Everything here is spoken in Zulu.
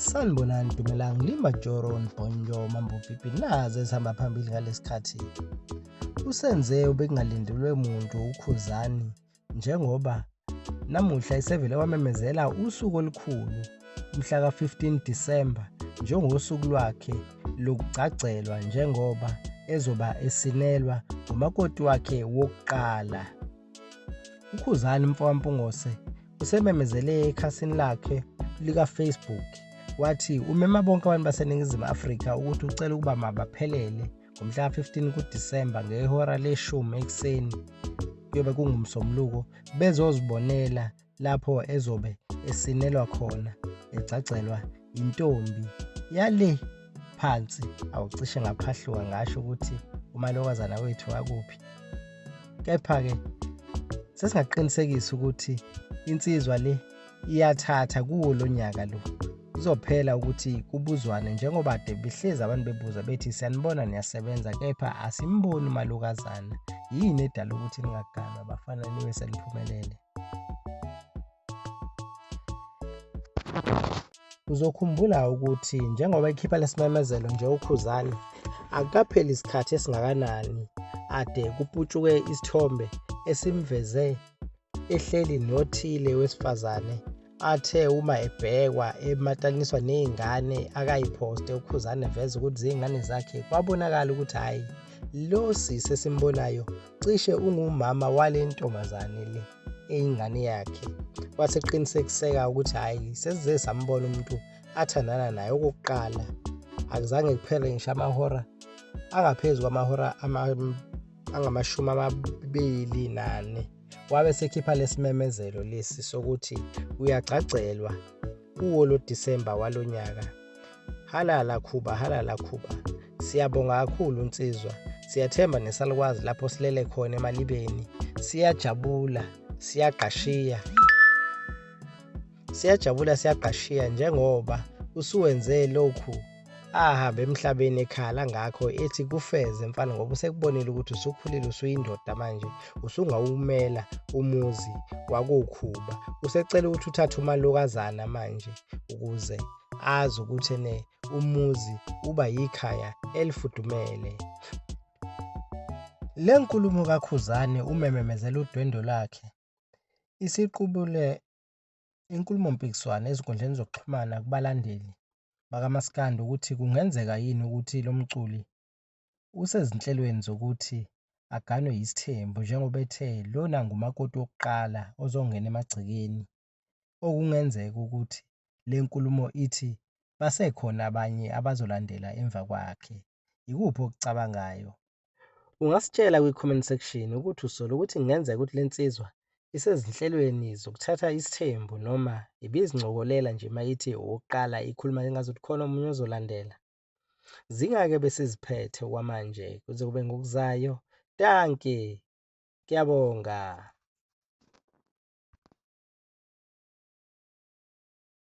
Sanibonani Dumelang Lima Joro Nbonjo Mambo Pipi nazi ezihamba phambili ngalesikhathi. Usenze obekungalindelwe muntu uKhuzani njengoba namuhla esevele wamemezela usuku olukhulu mhla ka-15 Disemba njengosuku lwakhe lokugcagcelwa njengoba ezoba esinelwa ngumakoti wakhe wokuqala. UKhuzani mfokaMpungose usememezele ekhasini lakhe lika-Facebook wathi umema bonke abantu baseNingizimu Afrika ukuthi ucela ukuba mabaphelele ngomhla ka-15 kuDisemba ngehora leshumi ekuseni kuyobe kunguMsombuluko bezozibonela lapho ezobe esinelwa khona egcagcelwa intombi yale phansi. Awucishe ngaphahluka ngasho ukuthi umalokazana wethu akuphi, kepha-ke sesingaqinisekisa ukuthi insizwa le iyathatha kuwo lo nyaka lo. Kuzophela ukuthi kubuzwane njengoba de behlezi abantu bebuza bethi siyanibona niyasebenza kepha asimboni umalokazana, yini edala ukuthi ningaganwa bafana nibe seniphumelele? Uzokhumbula ukuthi njengoba ikhipha lesimemezelo nje uKhuzani akukapheli isikhathi esingakanani ade kuputshuke isithombe esimveze ehleli nothile wesifazane athe uma ebhekwa emataniswa nezingane akayiphoste uKhuzani eveza ukuthi zingane zakhe, kwabonakala ukuthi hhayi lo sisi esimbonayo cishe ungumama wale ntombazane le eyingane yakhe. Kwase kuqinisekiseka ukuthi hhayi sesize sambona umuntu athandana naye okokuqala, akuzange kuphele ngisho amahora angaphezu kwamahora angama-24 wabe sekhipha lesimemezelo lesi sokuthi uyagcagcelwa kuwo lo Disemba walonyaka. Halala Khuba, halala Khuba, siyabonga kakhulu nsizwa, siyathemba nesalukwazi lapho silele khona emalibeni, siyajabula siyagqashiya, siyajabula siyagqashiya njengoba usuwenze lokhu ahambe emhlabeni ekhala ngakho ethi kufeze mfana, ngoba usekubonile ukuthi usukhulile usuyindoda manje usungawumela umuzi wakoKhuba. Usecela ukuthi uthathe umalokazana manje ukuze azi ukuthi ene umuzi uba yikhaya elifudumele. Le nkulumo kaKhuzani umememezela udwendwe lwakhe isiqubule inkulumompikiswano ezinkundleni zokuxhumana kubalandeli bakaMaskandi ukuthi kungenzeka yini ukuthi lo mculi usezinhlelweni zokuthi aganwe yisithembu njengoba ethe lona ngumakoti wokuqala ozongena emagcekeni, okungenzeka ukuthi le nkulumo ithi basekhona abanye abazolandela emva kwakhe. Ikuphi okucabangayo? Ungasitshela kwi-comment section ukuthi usola ukuthi kungenzeka ukuthi le nsizwa isezinhlelweni zokuthatha isithembu noma ibizincokolela nje mayithi owokuqala ikhuluma engazuthi khona omunye ozolandela. Zingake besiziphethe okwamanje kuze kube ngokuzayo. Dankie. Ngiyabonga.